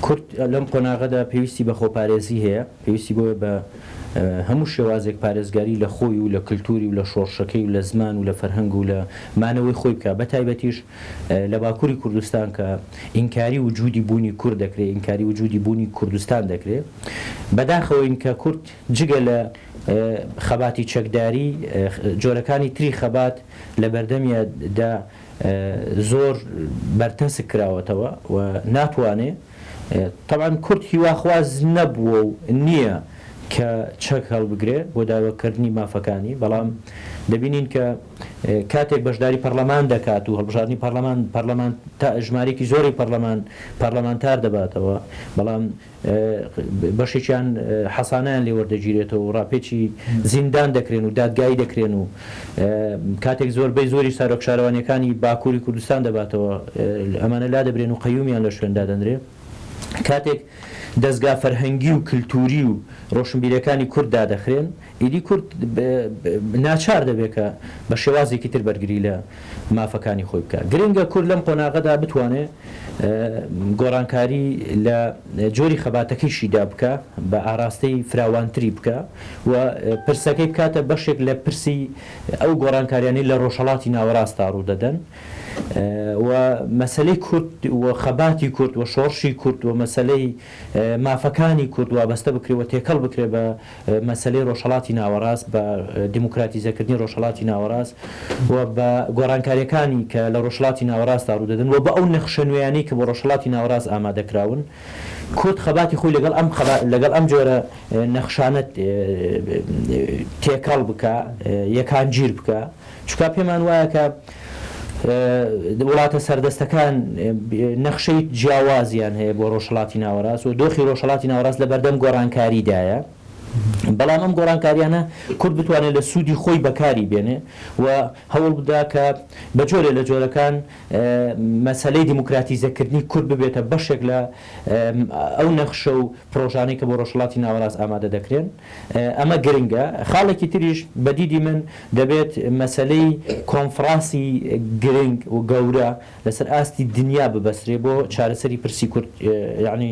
کورد لەم قۆناغەدا پێویستی بە خۆپارێزی هەیە، پێویستی بۆیە بە هەموو شێوازێک پارێزگاری لە خۆی و لە کلتوری و لە شۆڕشەکەی و لە زمان و لە فەرهەنگ و لە مانەوەی خۆی بکا، بە تایبەتیش لە باکوری کوردستان کە ئینکاری وجودی بوونی کورد دەکرێ، ئینکاری وجودی بوونی کوردستان دەکرێ. بەداخەوەین کە کورد جگە لە خەباتی چەکداری، جۆرەکانی تری خەبات لە بەردەمیا دا زۆر بەرتەسک کراوەتەوە و ناتوانێ، تەبعەن کورد هیواخواز نەبووە و نییە کە چەک هەڵبگرێ بۆ داواکردنی مافەکانی، بەڵام دەبینین کە کاتێک بەشداری پەڕلەمان دەکات و هەڵبژاردنی پەڕلەمان، پەڕلەمان تا ژمارەیەکی زۆری پەڕلەمان پەڕلەمانتار دەباتەوە، بەڵام بەشێکیان حەسانەیان لێ وەردەگیرێتەوە و ڕاپێچی زیندان دەکرێن و دادگایی دەکرێن و کاتێک زۆربەی زۆری سەرۆک شارەوانیەکانی باکووری کوردستان دەباتەوە ئەمانە لادەبرێن و قەیومیان لە شوێن دادەنرێ. کاتێک دەزگا فەرهەنگی و کلتوری و ڕۆشنبیرەکانی کورد دادەخرێن ئیدی کورد ناچار دەبێت کە بە شێوازێکی تر بەرگری لە مافەکانی خۆی بکات. گرنگە کورد لەم قۆناغەدا بتوانێت گۆڕانکاری لە جۆری خەباتەکەیشیدا بکا، بە ئاراستەی فراوانتری بکا و پرسەکەی بکاتە بەشێک لە پرسی ئەو گۆڕانکاریانەی لە ڕۆژهەڵاتی ناوەڕاستدا ڕوودەدەن و مەسەلەی کورد و خەباتی کورد و شۆڕشی کورد و مەسەلەی مافەکانی کورد وابەستە بکرێ و تێکەڵ بکرێ بە مەسەلەی ڕۆژهەڵاتی ناوەڕاست، بە دیموکراتیزەکردنی ڕۆژهەڵاتی ناوەڕاست و بە گۆڕانکارییەکانی کە لە ڕۆژهەڵاتی ناوەڕاستدا ڕوودەدەن و بە ئەو نەخشە نوێیانەی کە بۆ ڕۆژهەڵاتی ناوەڕاست ئامادەکراون، کورد خەباتی خۆی لەگەڵ ئەم لەگەڵ ئەم جۆرە نەخشانە تێکەڵ بکا، یەکانگیر بکا. چونکا پێمان وایە کە وڵاتە سەردەستەکان نەخشەی جیاوازیان هەیە بۆ ڕۆژهەڵاتی ناوەڕاست و دۆخی ڕۆژهەڵاتی ناوەڕاست لە بەردەم گۆڕانکاریدایە، بەڵام ئەم گۆڕانکاریانە کورد بتوانێت لە سوودی خۆی بەکاری بێنێ و هەوڵ بدا کە بە جۆرێ لە جۆرەکان مەسەلەی دیموکراتیزەکردنی کورد ببێتە بەشێک لە ئەو نەخشە و پڕۆژانەی کە بۆ ڕۆژهەڵاتی ناوەڕاست ئامادە دەکرێن. ئەمە گرنگە. خاڵێکی تریش بە دیدی من دەبێت مەسەلەی کۆنفڕانسی گرنگ و گەورە لەسەر ئاستی دنیا ببەسترێ بۆ چارەسەری پرسی کورد یانی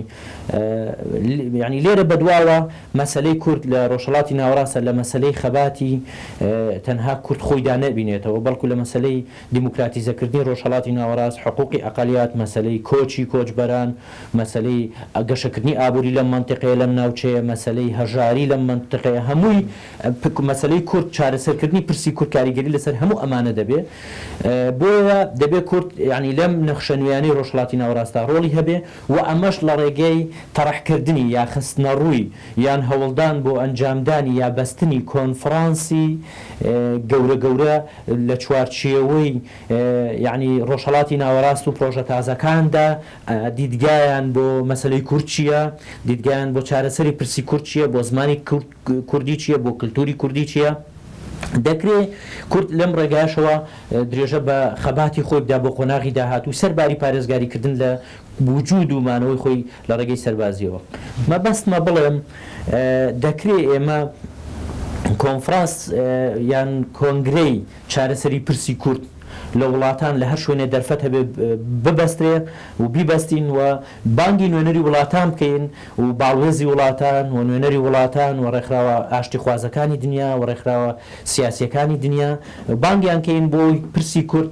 یانی لێرە بەدواوە مەسەلەی کورد لە ڕۆژهەڵاتی ناوەڕاستە لە مەسەلەی خەباتی تەنها کورد خۆیدا نەبینێتەوە بەڵکو لە مەسەلەی دیموکراتیزەکردنی ڕۆژهەڵاتی ناوەڕاست، حقوقی ئەقەلیات، مەسەلەی کۆچی کۆچبەران، مەسەلەی گەشەکردنی ئابووری لەم مەنتیقەیە، لەم ناوچەیە، مەسەلەی هەژاری لەم مەنتیقەیە، هەمووی مەسەلەی کورد، چارەسەرکردنی پرسی کورد کاریگەری لەسەر هەموو ئەمانە دەبێ. بۆیە دەبێ کورد یانی لەم نەخشە نوێیانەی ڕۆژهەڵاتی ناوەڕاستدا ڕۆڵی هەبێ و ئەمەش لە ڕێگەی تەڕحکردنی یا خستنەڕووی یان هەوڵدان بۆ ئەنجامدانی یا بەستنی کۆنفڕانسی گەورە گەورە لە چوارچێوەی یانی ڕۆژهەڵاتی ناوەڕاست و پڕۆژە تازەکاندا دیدگایان بۆ مەسەلەی کورد چییە، دیدگایان بۆ چارەسەری پرسی کورد چییە، بۆ زمانی کوردی چییە، بۆ کلتوری کوردی چییە. دەکرێ کورد لەم ڕێگایەشەوە درێژە بە خەباتی خۆی بدا بۆ قۆناغی داهاتوو سەرباری پارێزگاریکردن لە وجود و مانەوەی خۆی لە ڕێگەی سەربازییەوە. مەبەستمە بڵێم دەکرێ ئێمە کۆنفرانس یان کۆنگرەی چارەسەری پرسی کورد لە وڵاتان لە هەر شوێنێ دەرفەت هەبێ ببەسترێ و بیبەستین و بانگی نوێنەری وڵاتان بکەین و باڵوێزی وڵاتان و نوێنەری وڵاتان و ڕێکخراوە ئاشتیخوازەکانی دنیا و ڕێکخراوە سیاسییەکانی دنیا بانگیان کەین بۆ پرسی کورد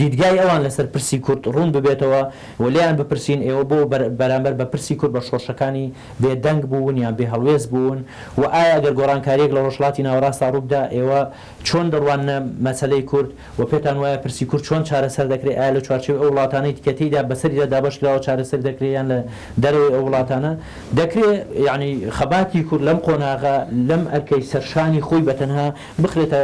دیدگای ئەوان لەسەر پرسی کورد ڕوون ببێتەوە و لێیان بپرسین ئێوە بۆ بەرامبەر بە پرسی کورد بە شۆڕشەکانی بێ دەنگ بوون یان بێ هەڵوێست بوون و ئایا ئەگەر گۆڕانکارییەک لە ڕۆژهەڵاتی ناوەڕاستدا ڕووبدا ئێوە چۆن دەڕواننە مەسەلەی کورد و پێتان وایە پرسی کورد چۆن چارەسەر دەکرێ ئایا لە چوارچێوەی ئەو وڵاتانەی کە تێیدا بەسەریدا دابەش کراوە چارەسەر دەکرێ یان لە دەرەوەی ئەو وڵاتانە دەکرێ یانی خەباتی کورد لەم قۆناغە لەم ئەرکەی سەرشانی خۆی بەتەنها بخرێتە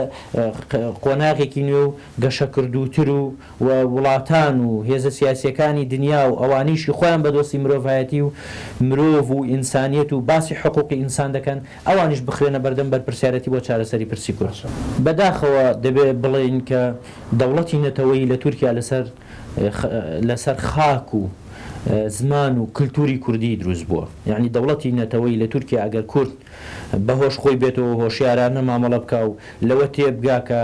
قۆناغێکی نوێ و گەشەکردووتر و و وڵاتان و هێزە سیاسییەکانی دنیا و ئەوانەیشی خۆیان بە دۆستی مرۆڤایەتی و مرۆڤ و ئینسانیەت و باسی حقوقی ئینسان دەکەن ئەوانیش بخرێنە بەردەم بەرپرسیارێتی بۆ چارەسەری پرسی کورد. بەداخەوە دەبێ بڵێین کە دەوڵەتی نەتەوەیی لە تورکیا لەسەر لەسەر خاک و. زمان و کلتوری کوردی دروست بووە. یانی دەوڵەتی نەتەوەیی لە تورکیا ئەگەر کورد بە هۆش خۆی بێتەوە و هۆشیارانە مامەڵە بکا و لەوە تێبگا کە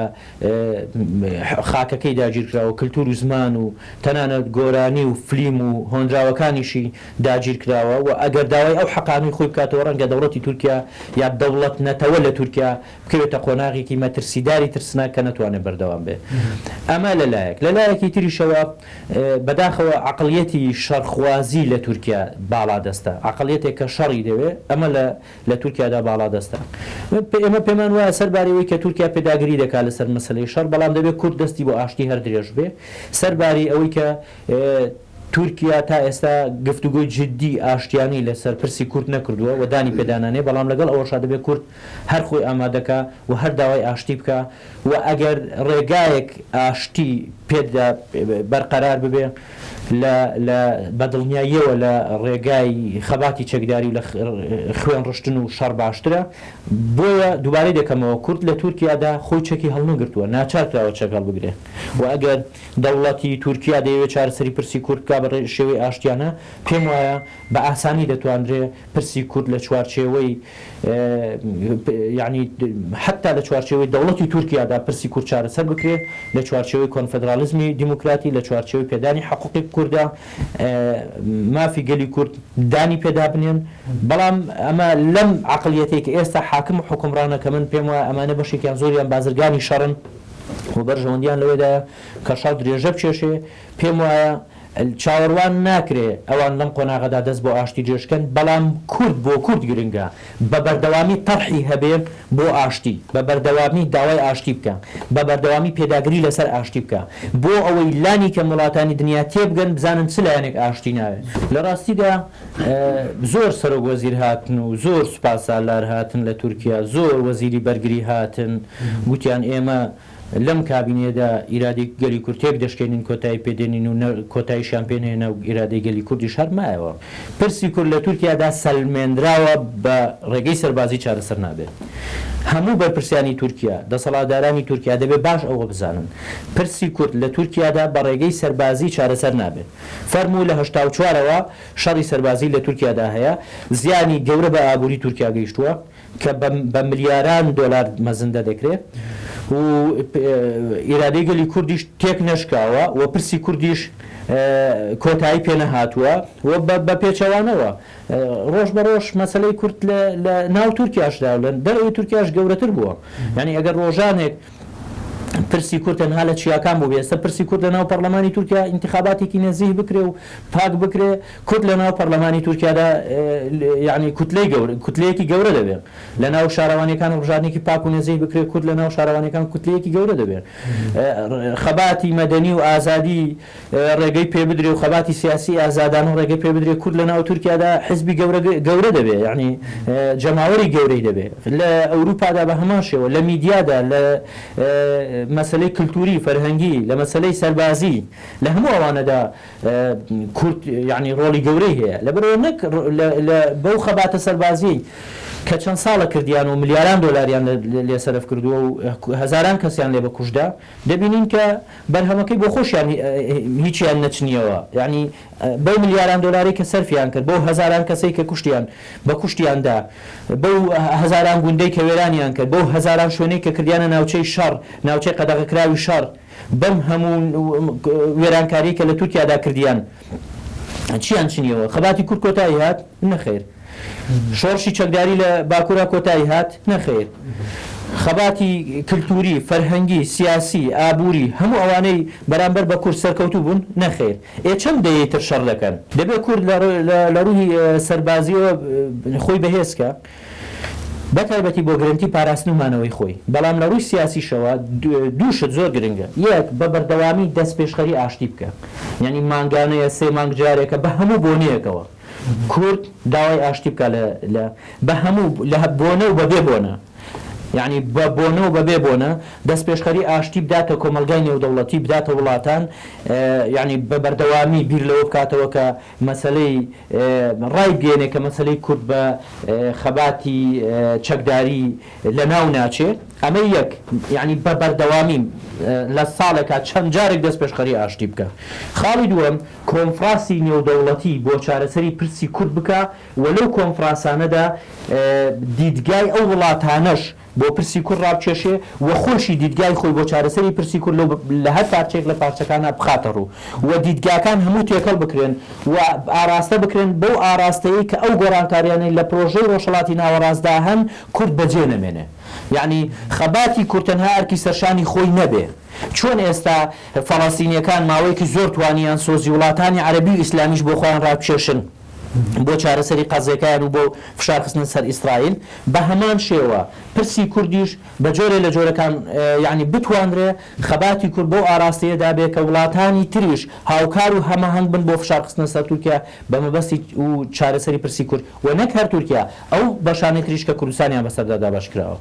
خاکەکەی داگیرکراوە، کلتور و زمان و تەنانەت گۆرانی و فلیم و هۆنراوەکانیشی داگیرکراوە و ئەگەر داوای ئەو حەقانەی خۆی بکاتەوە ڕەنگە دەوڵەتی تورکیا یا دەوڵەت نەتەوە لە تورکیا بکەوێتە قۆناغێکی مەترسیداری ترسناک کە نەتوانێت بەردەوام بێت. ئەمە لە لایەک. لە لایەکی تریشەوە بەداخەوە عەقڵیەتی شەڕخوازی لە تورکیا باڵادەستە. عەقڵیەتێک کە شەڕی دەوێ، ئەمە لە لە تورکیادا باڵادەستە. ئێمە پێمان وایە سەرباری ئەوەی کە تورکیا پێداگری دەکات لەسەر مەسەلەی شەڕ، بەڵام دەبێت کورد دەستی بۆ ئاشتی هەر درێژ بێ. سەرباری ئەوەی کە تورکیا تا ئێستا گفتوگۆی جدی ئاشتیانەی لەسەر پرسی کورد نەکردووە و دانی پێدانانێ، بەڵام لەگەڵ ئەوەشا دەبێت کورد هەر خۆی ئامادەکا و هەر داوای ئاشتی بکا و ئەگەر ڕێگایەک ئاشتی پێدا بەرقەرار ببێ لە لە بە دڵنیاییەوە لە ڕێگای خەباتی چەکداری و لە خوێن ڕشتن و شەڕ باشترە. بۆیە دووبارەی دەکەمەوە کورد لە تورکیادا خۆی چەکی هەڵنەگرتووە، ناچار کراوە چەک هەڵبگرێ و ئەگەر دەوڵەتی تورکیا دەیەوێ چارەسەری پرسی کورد بکا بە شێوەی ئاشتیانە پێم وایە بە ئاسانی دەتوانرێ پرسی کورد لە چوارچێوەی یانی حەتتا لە چوارچێوەی دەوڵەتی تورکیادا پرسی کورد چارەسەر بکرێ، لە چوارچێوەی کۆنفێدراڵیزمی دیموکراتی، لە چوارچێوەی پێدانی حقوقی کوردا مافی گەلی کورد دانی پێدا بنێن. بەڵام ئەمە لەم عەقڵیەتەی کە ئێستا حاکم و حوکمڕانە کە من پێم وایە ئەمانە بەشێکیان زۆریان بازرگانی شەڕن و بەرژەوەندیان لەوەدایە کە شەڕ درێژە بکێشێ، پێم وایە چاوەڕوان ناکرێ ئەوان لەم قۆناغەدا دەست بۆ ئاشتی درێژ کەن، بەڵام کورد بۆ کورد گرنگە بە بەردەوامی تەرحی هەبێ بۆ ئاشتی، بە بەردەوامی داوای ئاشتی بکا، بە بەردەوامی پێداگری لەسەر ئاشتی بکا، بۆ ئەوەی لانی کەم وڵاتانی دنیا تێبگەن بزانن چ لایەنێک ئاشتی ناوێ. لە ڕاستیدا زۆر سەرۆک وەزیر هاتن و زۆر سوپاسالار هاتن لە تورکیا، زۆر وەزیری بەرگری هاتن گوتیان ئێمە لەم کابینەیەدا ئیرادەی گەلی کورد تێک دەشکێنین، کۆتایی پێ دێنین و نە کۆتاییشیان پێ نەهێنا و ئیرادەی گەلی کوردیش هەر مایەوە. پرسی کورد لە تورکیادا سەلمێنراوە بە ڕێگەی سەربازی چارەسەر نابێت. هەموو بەرپرسانی تورکیا، دەسەڵاتدارانی تورکیا دەبێت باش ئەوە بزانن. پرسی کورد لە تورکیادا بە ڕێگەی سەربازی چارەسەر نابێت. فەرموو لە 84 ەوە شەڕی سەربازی لە تورکیادا هەیە، زیانی گەورە بە ئابووری تورکیا گەیشتووە. کە بە ملیاران دۆلار مەزندە دەکرێ و ئیرادەی گەلی کوردیش تێک نەشکاوە و پرسی کوردیش کۆتایی پێ نەهاتووە و بە پێچەوانەوە ڕۆژ بە ڕۆژ مەسەلەی کورد لە ناو تورکیاشدا و لە دەرەوەی تورکیاش گەورەتر بووە. یانی ئەگەر ڕۆژانێک پرسی کورد تەنها لە چیاکان بووبێ، ئێستا پرسی کورد لە ناو پەڕلەمانی تورکیا ئینتخاباتێکی نەزیه بکرێ و پاک بکرێ، کورد لە ناو پەڕلەمانی تورکیادا یەعنی کوتلەی گەورە، کوتلەیەکی گەورە دەبێ. لە ناو شارەوانیەکان هەڵبژاردنێکی پاک و نەزیه بکرێ، کورد لە ناو شارەوانیەکان کوتلەیەکی گەورە دەبێ. خەباتی مەدەنی و ئازادی ڕێگەی پێ بدرێ و خەباتی سیاسی ئازادانە ڕێگەی پێ بدرێ کورد لە ناو تورکیادا حزبی گەورە گەورە دەبێ یانی جەماوەری گەورەی دەبێ لە ئەوروپادا بە هەمان شێوە لە میدیادا لە مەسەلەی کلتوری فەرهەنگی لە مەسەلەی سەربازی لە هەموو ئەوانەدا کورد یانی ڕۆڵی گەورەی هەیە لەبەرئەوە نەک لە بەو خەباتە سەربازیەی کە چەند ساڵە کردیان و ملیاران دۆلاریان لێ سەرف کردووە و هەزاران کەسیان لێ بەکوشتدا دەبینین کە بەرهەمەکەی بۆ خۆشیان هیچیان نەچنیەوە یانی بەو ملیاران دۆلارەی کە سەرفیان کرد بەو هەزاران کەسەی کە کوشتیان بە کوشتیان دا بەو هەزاران گوندەی کە وێرانیان کرد بەو هەزاران شوێنەی کە کردیانە ناوچەی شەڕ ناوچەی قەدەغەکراوی شەڕ بەم هەموو وێرانکاریەی کە لە تورکیادا کردیان چیان چنیەوە؟ خەباتی کورد کۆتایی هات؟ نەخێر. شۆڕشی چەکداری لە باکوورا کۆتایی هات؟ نەخێر. خەباتی کلتووری، فەرهەنگی، سیاسی، ئابووری، هەموو ئەوانەی بەرامبەر بە کورد سەرکەوتوو بوون؟ نەخێر. ئێ چەند دەیەی تر شەڕ دەکەن؟ دەبێ کورد لە ڕووی سەربازییەوە خۆی بەهێز کا. بە تایبەتی بۆ گرەنتی پاراستن و مانەوەی خۆی. بەڵام لە ڕووی سیاسیشەوە دوو شت زۆر گرنگە، یەک، بە بەردەوامی دەستپێشخەری ئاشتی بکە، یانی مانگانەیە، سێ مانگ جارێکە، بە هەموو بۆنەیەکەوە کورد داوای ئاشتی بکا لە لە بە هەموو لە بۆنە و بە بێ بۆنە. یەعنی بە بۆنە و بەبێ بۆنە دەستپێشخەری ئاشتی بداتە کۆمەڵگای نێودەوڵەتی، بداتە وڵاتان، یەعنی بە بەردەوامی بیر لەوە بکاتەوە کە مەسەلەی ڕایبگەیەنێ کە مەسەلەی کورد بە خەباتی چەکداری لەناو ناچێ. ئەمە یەک، یەعنی بە بەردەوامی لە ساڵێکا چەند جارێک دەستپێشخەری ئاشتی بکا. خاڵی دووەم، کۆنفراسی نێودەوڵەتی بۆ چارەسەری پرسی کورد بکا و لەو کۆنفراسانەدا دیدگای ئەو وڵاتانەش بۆ پرسی کورد ڕابکێشێ و خۆشی دیدگای خۆی بۆ چارەسەری پرسی کورد لەو لە هەر پارچەیەک لە پارچەکانا بخاتە ڕوو و دیدگاکان هەموو تێکەڵ بکرێن و ئاراستە بکرێن بەو ئاراستەیەی کە ئەو گۆڕانکاریانەی لە پرۆژەی ڕۆژهەڵاتی ناوەڕاستدا هەن کورد بەجێ نەمێنێ. یەعنی خەباتی کورد تەنها ئەرکی سەرشانی خۆی نەبێ. چۆن ئێستا فەڵەستینیەکان ماوەیەکی زۆر توانیان سۆزی وڵاتانی عەرەبی و ئیسلامیش بۆ خۆیان ڕابکێشن بۆ چارەسەری قەزیەکەیان و بۆ فشار خستنە سەر ئیسرائیل، بە هەمان شێوە پرسی کوردیش بە جۆرێ لە جۆرەکان یەعنی بتوانرێ خەباتی کورد بەو ئاراستەیەدا بێ کە وڵاتانی تریش هاوکار و هەماهەنگ بن بۆ فشار خستنە سەر تورکیا بە مەبەستی و چارەسەری پرسی کورد و نەک هەر تورکیا ئەو بەشانەی تریش کە کوردستانیان بەسەردا دابەش کراوە.